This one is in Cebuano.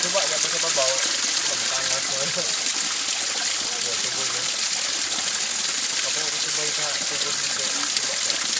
Suba dapat sa babaw, magtangas mo. Ya, tubod, no? Ako subay sa tubod dito. Suba ba?